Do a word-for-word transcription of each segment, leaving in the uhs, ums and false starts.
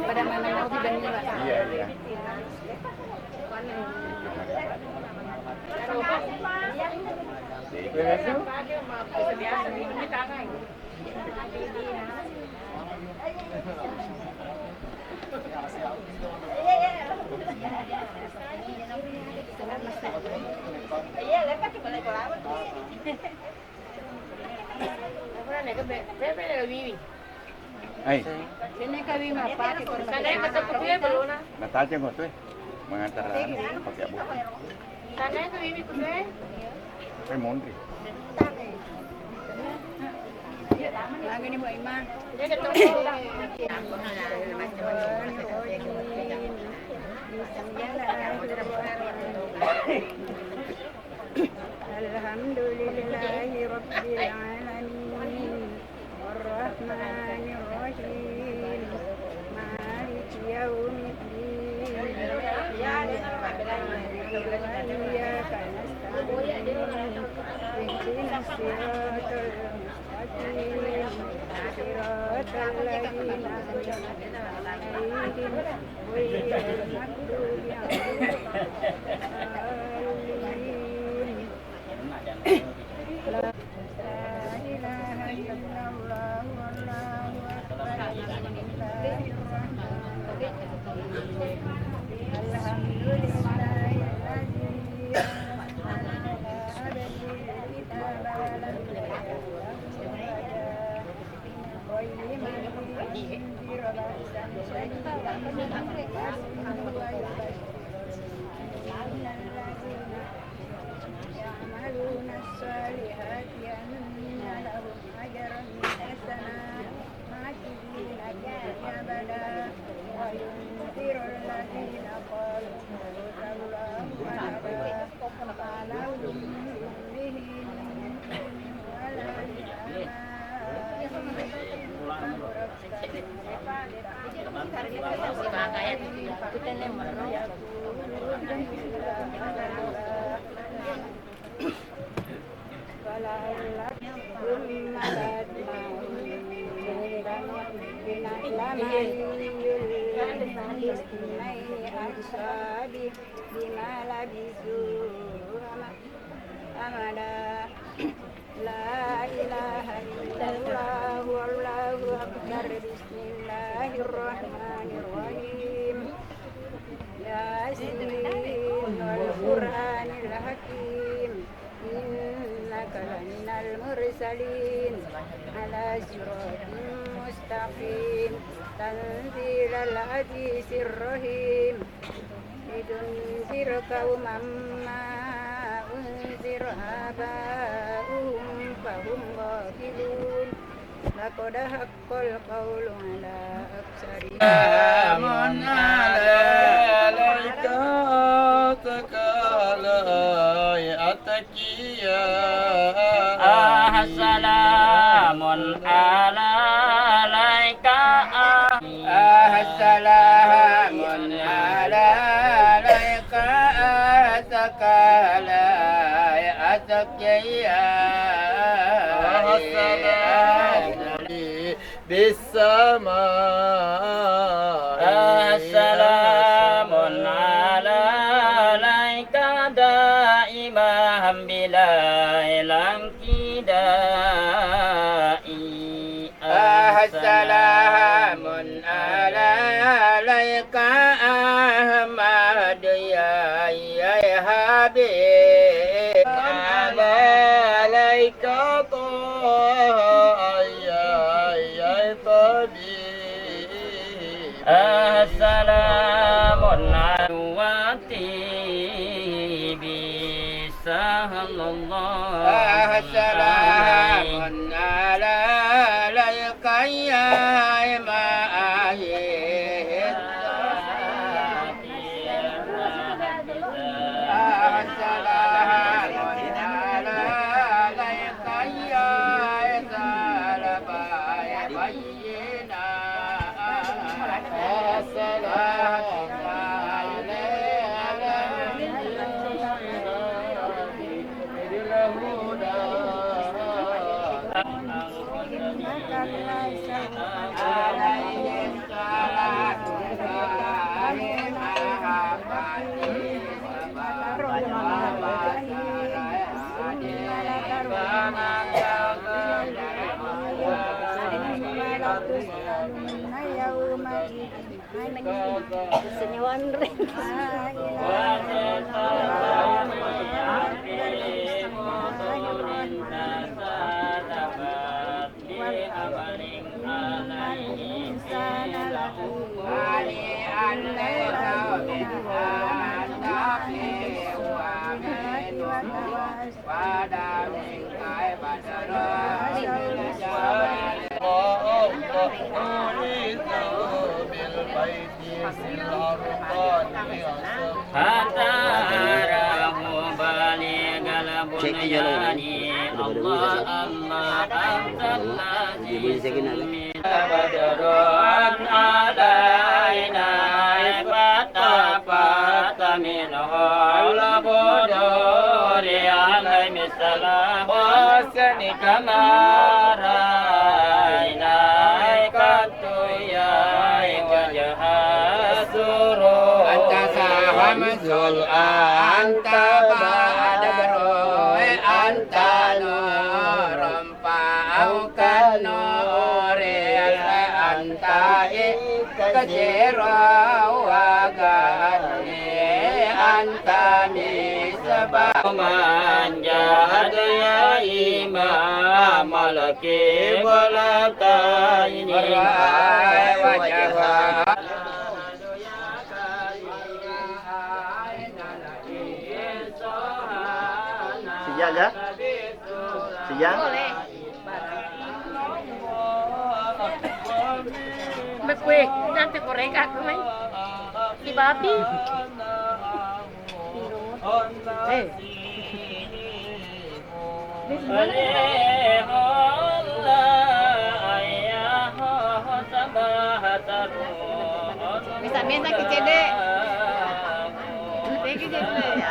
Pada mana mau dibanding, Pak? Iya, iya. Ai. Nataja ngoto e. Mengantar anu, pakai abu. Ai mondri. Magani, Bu Ima. Alhamdulillahi rabbil alamin. Arrahmanir rahim. Maliki yaumiddin. Iyyaka na'budu wa iyyaka nasta'in. Ihdinas siratal mustaqim. Siratal ladzina an'amta alaihim ghairil maghdubi alaihim waladdallin. La ilaha illallah wallahu akbar. Bismillahirrahmanirrahim. Alhamdulillahilladzi anzala ala abdihil kitaba wa lam yaj'al lahu iwaja. Qayyiman liyundhira ba'san syadidan min ladunhu wa yubashshira al-mu'minin alladzina ya'maluna as-salihati anna lahum ajran hasana makithina fihi abada wa yundhira alladzina qalu ittakhadha Allahu walada ma lahum bihi min ilmin wa la li abaihim. بما لبثوا أمدا. لا إله إلا الله والله أكبر. بسم الله الرحمن الرحيم. ياسين والقرآن الحكيم. إنك لمن المرسلين على صراط مستقيم. تنزيل العزيز الرحيم. لتنذر قوما ما أنذر آباؤهم فهم غافلون. لقد حق القول على أكثرهم. سلام عليك أتقى الهيئة آه، سلام عليك، آه. آه، سلام عليك، آه، سكالي أتكيا. آه، سلام. بالسماء. سلام عليك دائما بلا انقضاء. آه، سلام عليك أحمد يا، يا حبيب. سلام عليك طه يا، يا طبيب. سلام على وطيب صلى الله آه، سلام عليك. عليك يا إمام. آه، سلام عليك يا إسحاق. يومئذ عن النعيم لا إله إلا الله. الإنسان لفي خسر إلا الذين آمنوا وعملوا الصالحات وتواصوا بالحق وتواصوا بالصبر. أتراه بالغ البنيان الله الله أنت العزيز بدر علينا فتفات منه البدور عليه السلام حسن كما رأينا قط يا وجه السرور. أنت شمس، أنت بدر، أنت نور فوق النور، أنت إكسير وغني، أنت مصباح من جاد يا إمام القبلتين. Sijaga? Sijaga? Mbak kue, nanti korek aku, mai. Si babi. Eh. Bisa-bisa kecede. Kecede, ya.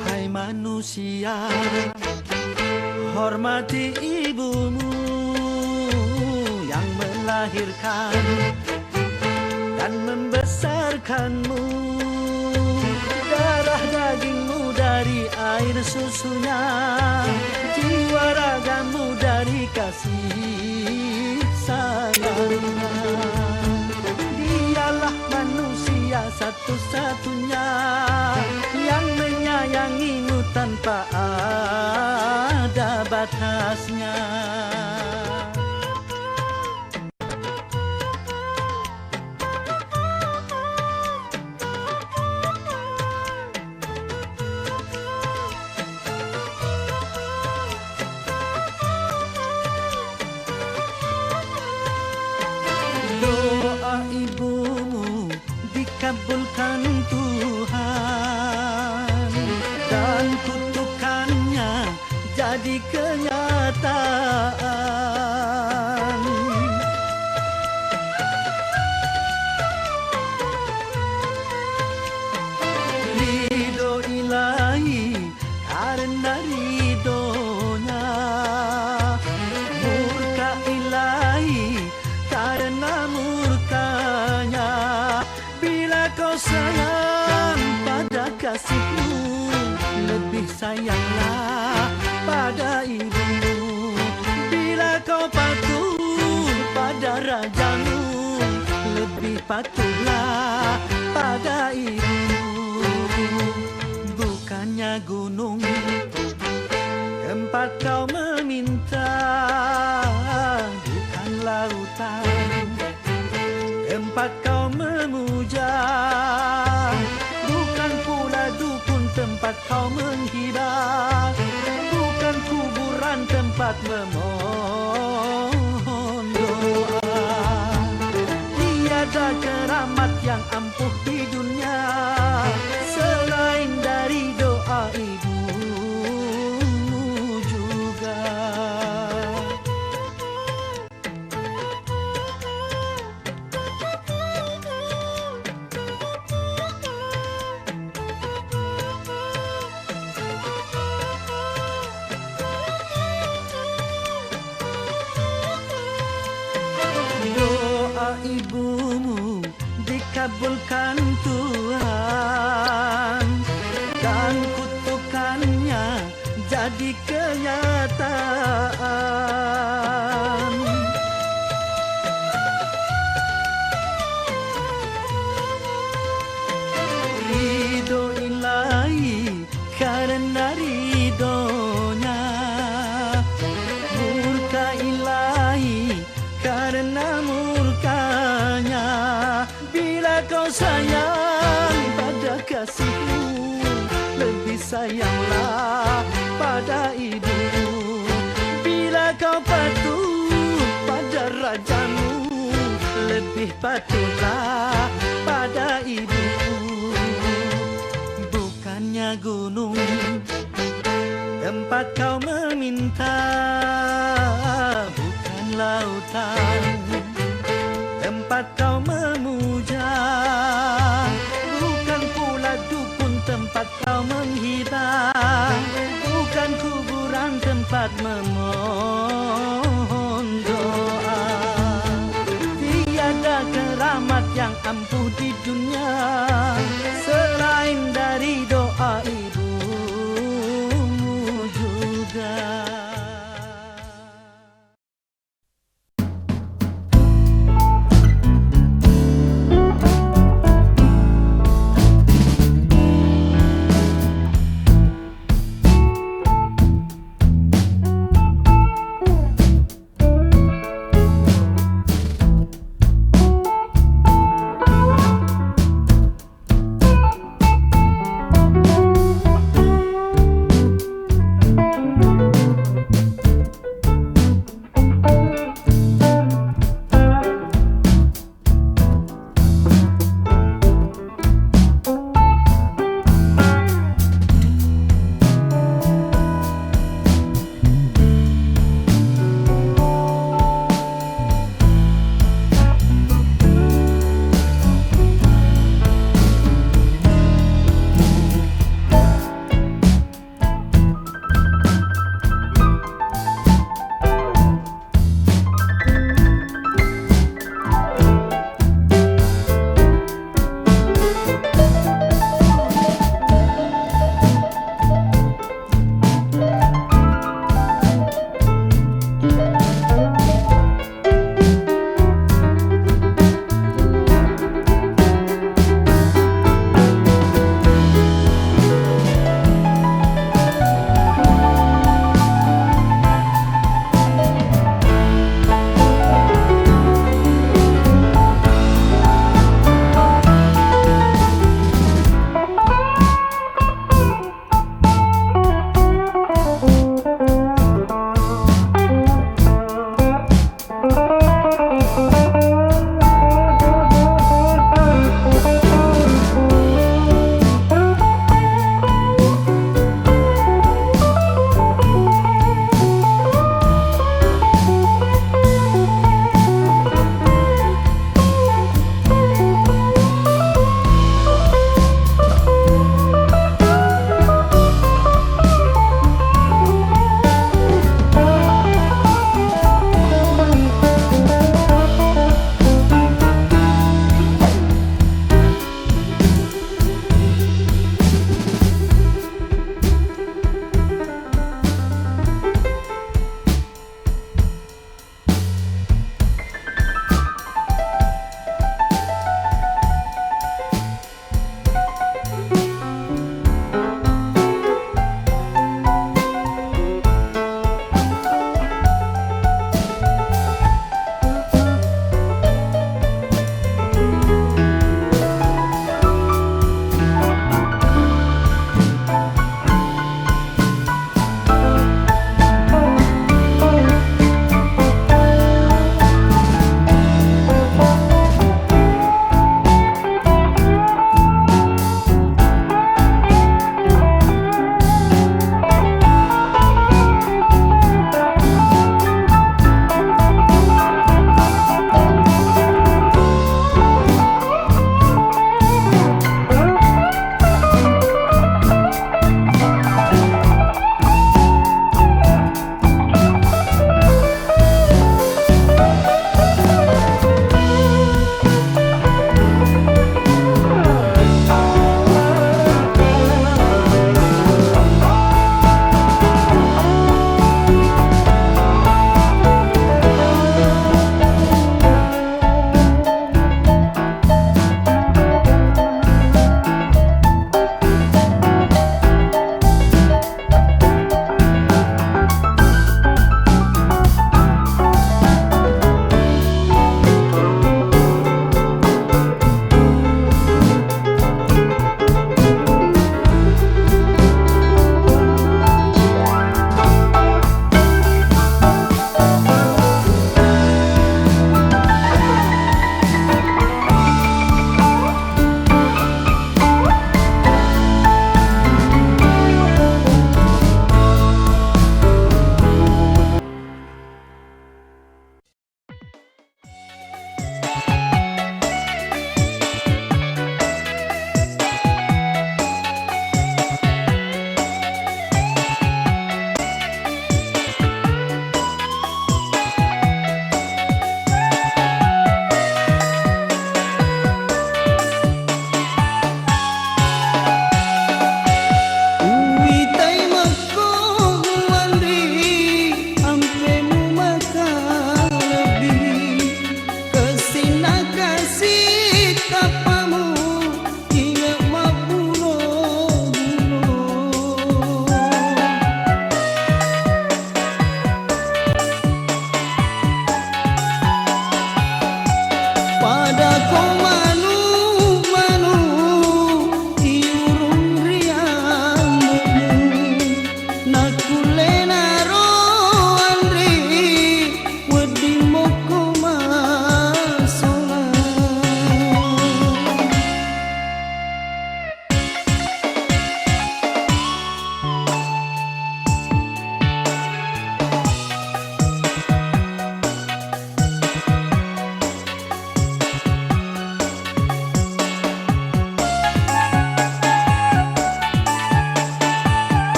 Hai manusia, hormati ibumu yang melahirkan dan membesarkanmu. Darah dagingmu dari air susunya, jiwa ragamu dari kasih sayangnya. Dialah manusia satu-satunya yang menyayangimu tanpa ada batasnya. Doa ibumu dikabulkan Tuhan dan kutukannya jadi kenyataan. Ridho Ilahi karena ridhonya, murka Ilahi karena murkanya. Bila kau sayang pada kasihmu, lebih sayanglah pada ibumu. Bila kau patuh pada rajamu, lebih patuhlah pada ibumu. Bukannya gunung tempat kau meminta, bukan lautan tempat kau memuja, bukan pula dukun tempat kau menghibah, bukan kuburan tempat memohon doa. Tiada keramat yang ampuh di dunia selain dari doa ibumu Bumu dikabulkan Tuhan dan kutukannya jadi kenyataan. Ridho Ilahi karena ridhonya, murka Ilahi karena murkanya. Bila kau sayang pada kasihmu, lebih sayanglah pada ibu. Bila kau patuh pada rajamu, lebih patuhlah pada ibu. Bukannya gunung tempat kau meminta, bukan lautan tempat kau memuja, bukan pula dukun tempat kau menghibah, bukan kuburan tempat memohon doa. Tiada keramat yang ampuh di dunia selain dari doa.